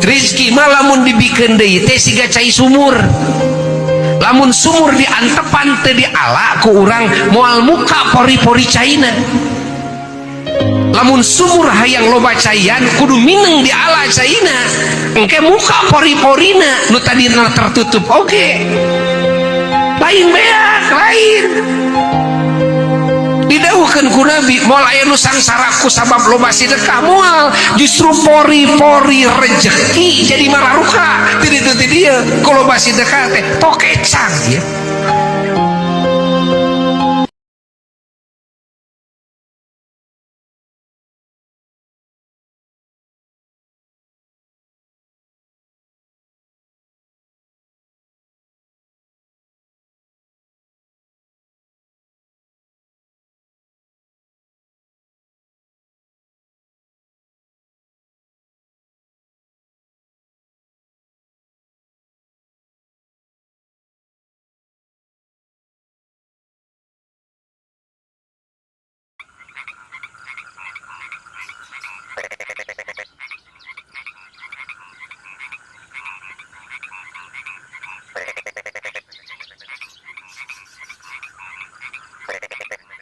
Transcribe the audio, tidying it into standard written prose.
Rizki mah lamun dibikeun deui teh siga cai sumur. Lamun sumur diantepan teu diala ku urang, moal muka pori-pori caina. Lamun sumur hayang loba caian, kudu mineng diala caina, engke muka pori-porina nu tadina tertutup. Oke, lain beak, lain. Didawuhkeun ku Nabi, moal aya nu sangsara ku sabab loba sedekah, moal. Justru pori-pori rejeki jadi mararuka. Ti ditu ti dieu ku loba sedekah teh tokecang ya.